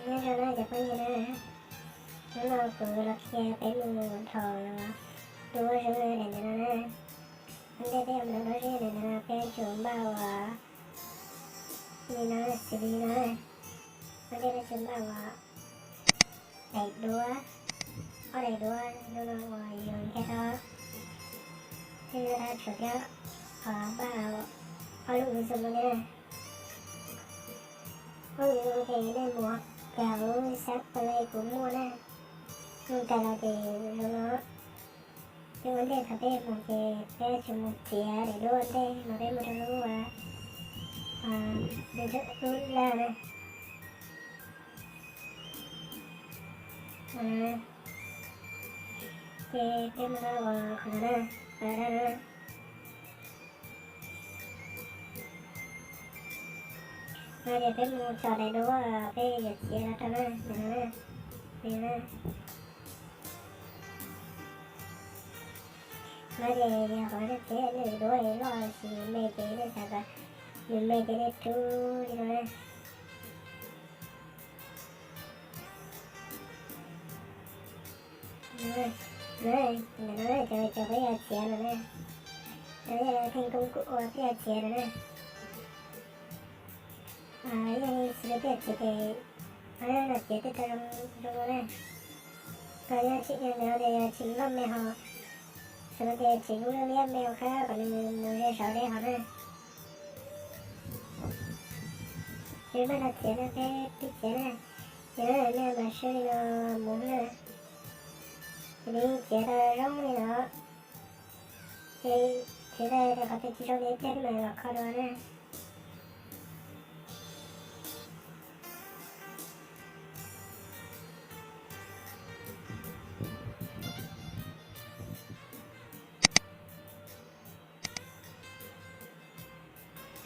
Nyob zoo na cov phooj ywg na, hnub no kuv los qhia peb mus dhos duab zeb daim ntawd no na. Ua ntej peb yuav mus dhos duab zeb daim ntawd no peb tsum npaj ua li no, xws li no. Ua ntej peb tsum npaj ua daim duab, ob daim duab zoo no uas yus nrhiav tau, thiab yuav tau tshuav thiab npaj ob lub uv zoom no na. Ob lub uv zoom ces nej mus kawg hauv xab play kuv muaj na, mus kawg los ces zoo no. Ces ua ntej thaum peb mus ces peb tsum mus txiav daim duab ua ntej mas peb mus rau lub, lub laj na. Ces peb mus rau qhov no na, no ces peb mus tso daim duab peb yuav txiav los rau na, no na. No ces yog qhov nej txiav nej daim duab loj los sis me ces nej xav kom nws me ces nej rub li no na. Ntawm no cov peb yuav txiav no na, no yog theej koob kuj ua peb yuav txiav no na. Yog li xws li peb yuav txiav ces no txiav tej tau zoo zoo no na. Ho yog tseem ntawd no ces yog tseem loj me ho, xws li tias tseem lub liab liab me ua qab kom nws mus ze zov deb hov na. Ces peb no txiav no peb pib txiav na, ces nej mam sib li no mus na. Ces nej txiav tau zoo li no, ces txiav tau qhov twg tsis zoo ces ib pliag peb mam los kho dua na.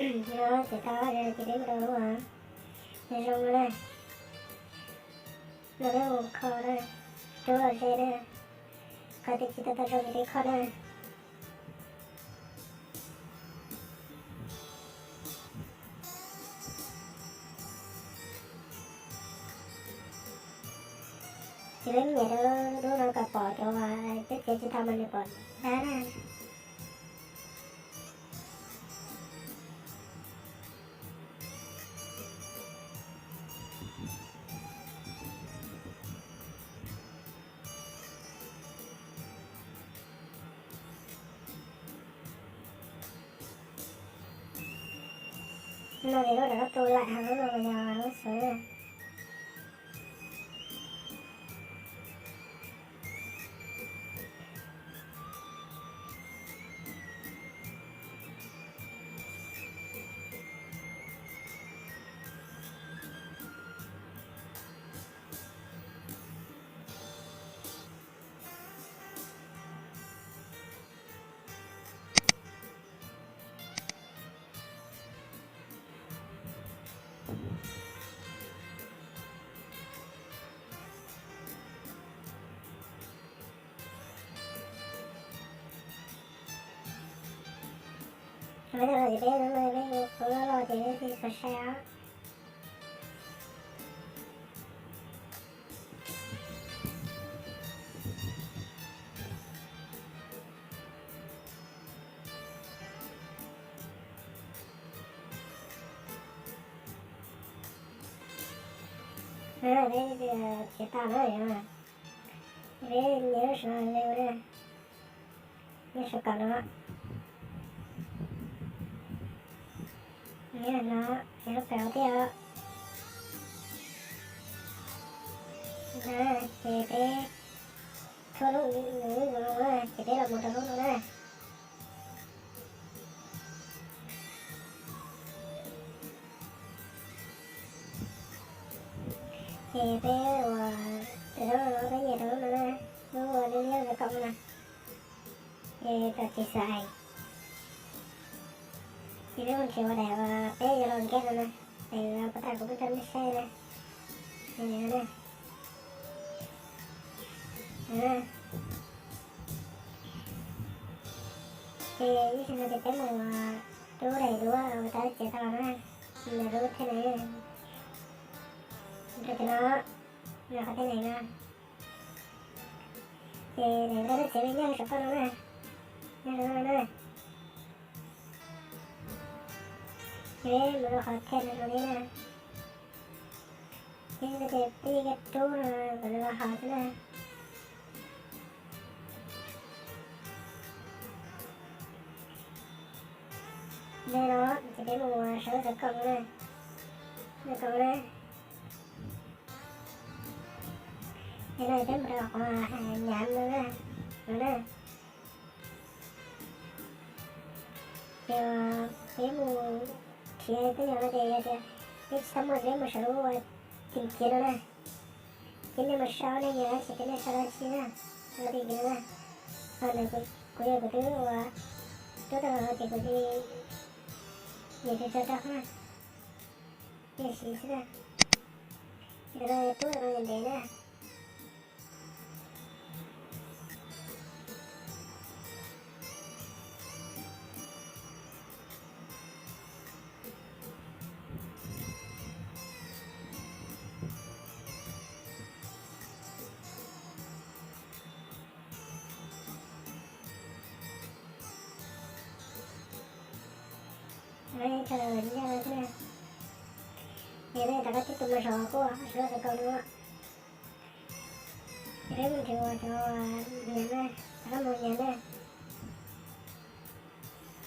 No txiav tau ces peb mus rau lub zoo no na. No peb mus kho na, rub los ze na, qhov twg tsis tau tau zoo ces peb kho na. Ces peb nyem rau lub no kom pom cov uas peb txiav tsis tau mas nws pom dab na. No ces lub rov qab tu laim, ho lub no yog lub xwb. Peb tau los ces peb, peb ua loj loj ces peb thiaj tau saib os. Peb txiav tau na, peb nias lub saum no, nias saum kaum no, nias no, nias lub kaum thiab os. Ces peb thuav lub, ces peb los mus rau lub no na. Ces peb ua, peb nyiam rau lub no na, lub ua liab liab kaum no na. Ces tau tsis xav, ces peb mus nrhiav ua daim uas peb yuav los nkag no na, daim uas puas tas kuv pheej rau nej saib na. Ces ib zaug no ces peb mus rub daim duab uas tau txiav tau los na, daim duab thiab na. Rau cov no, no qhov teeb meem no, ces nws nqa lub txiv li nyob saum toj no na, nyob saum toj no na. Ces mus rau qhov thiaj no li na, ces peb li koj rub no kom nws los haus xwb na. Ntawm no ces peb mus sawv lub xov tooj na, xov tooj na. Ces no peb mus rau qhov nyav no na, no na. Ces peb mus nrhiav tej yam no ces yog tias peb tsis tau muaj ces peb mus sawv lub ua tìm kiếm no na. Ces nej mus sau nej nyiam dab tsi ces nej sau dab tsi na, sau tìm kiếm no na. Ho ntawm kuv, kuv yog kuv twb ua rub tau los ces kuv cia li nias tso rau na, nej siv xwb na. Ces rub rau ntev na. Rov qab tib tug mus saum kuv sawv lub xov tooj no. Ces peb mus nrhiav ua cov nyiam na, rov qab mus nyiam na,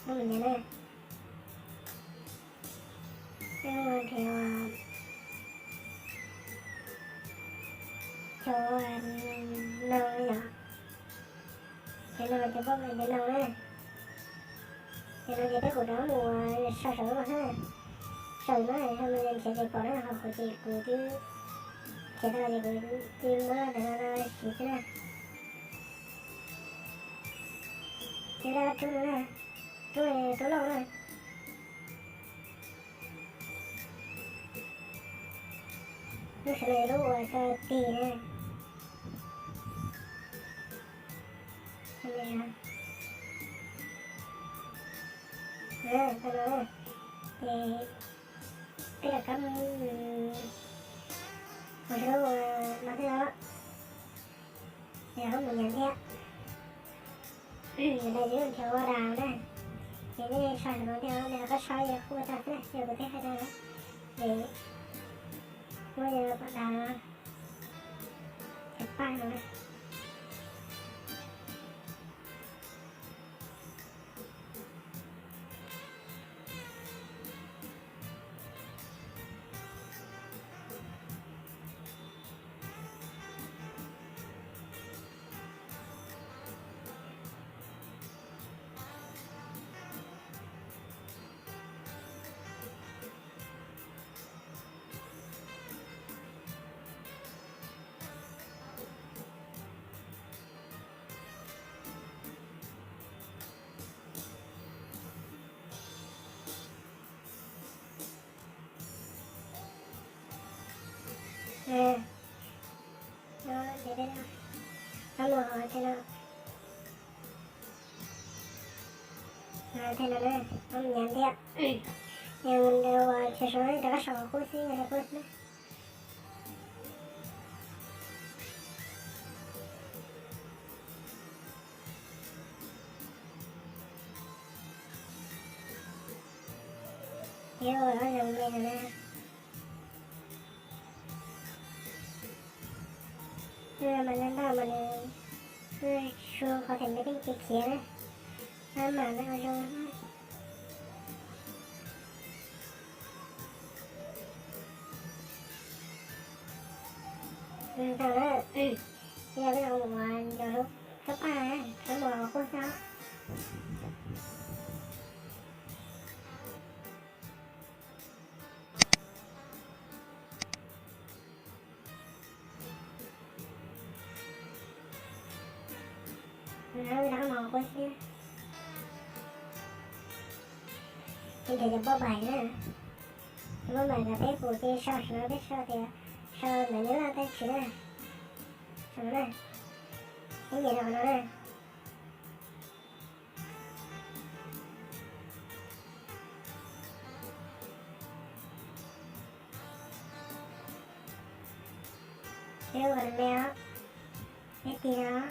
mus nyiam na. Peb mus nrhiav ua cov no yom. Cov no ces peb mus nrhiav no na. Ces no ces peb kuj rov mus sau saum no na, saum no na, nrhiav ces pom na, ho kuv ces kuv twb nrhiav tau ces kuv cia li muab ntawm no siv xwb na. Ces rub no na, rub, rub loj na. Lub sawv daws lub uas tso tig na. Tso no, ces peb rov qab mus, mus rau lub uas no thiab os. Ces rov qab mus nyiam thiab. Ntawm no ces nrhiav ua đào na. Ces nej sau ntawm no thiab, nej rov qab sau yog kuj ua tau xwb na, yog kuv twb hais rau na. Ces muab yog pom đào no, cov paj no na. Ces peb rov mus hauv tej no, tej no na, rov mus nyiam thiab. Ces mus ua ces sau rov qab sau qub xwb, yog li qub xwb na. Ces ua zoo li no na. Mas no ntau mas nws su qhov tias nws pheej khiav khiav na, mas no ua zoo. Ntau na, yog peb los ua nrog lub kab paj na, kab mus qub xwb. Rov qab mus qub xwb. Ces nrhiav cov npauj npaim na, cov npauj npaim ntawd peb kuj cia li sau saum no, peb sau tias sau ntawv Nyab Laj tab sis na, saum no na, peb nias rau qhov no na. Peb ua me os, peb tig os.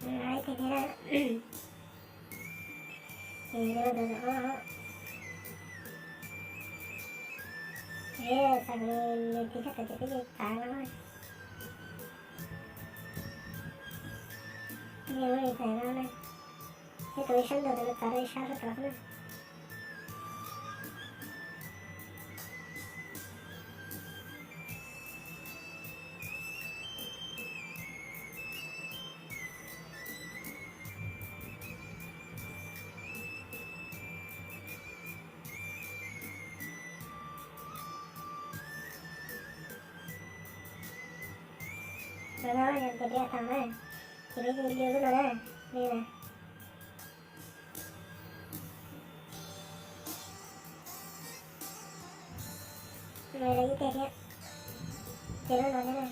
Ib teg thiab na. Ces yuav tus tom ob. Peb xav kom nws tig sab tod ces peb cia li txav no. Peb cia li txav no na. Peb tus ib sab ntug ntawd txav rau ib sab sab tod xwb na. No no, yog tias peb tau na, ces peb cia li lub no na, li na. Lub no ib teg thiab, ces lub no thiab na.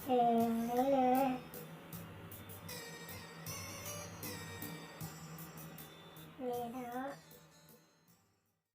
Lub no na. Li no.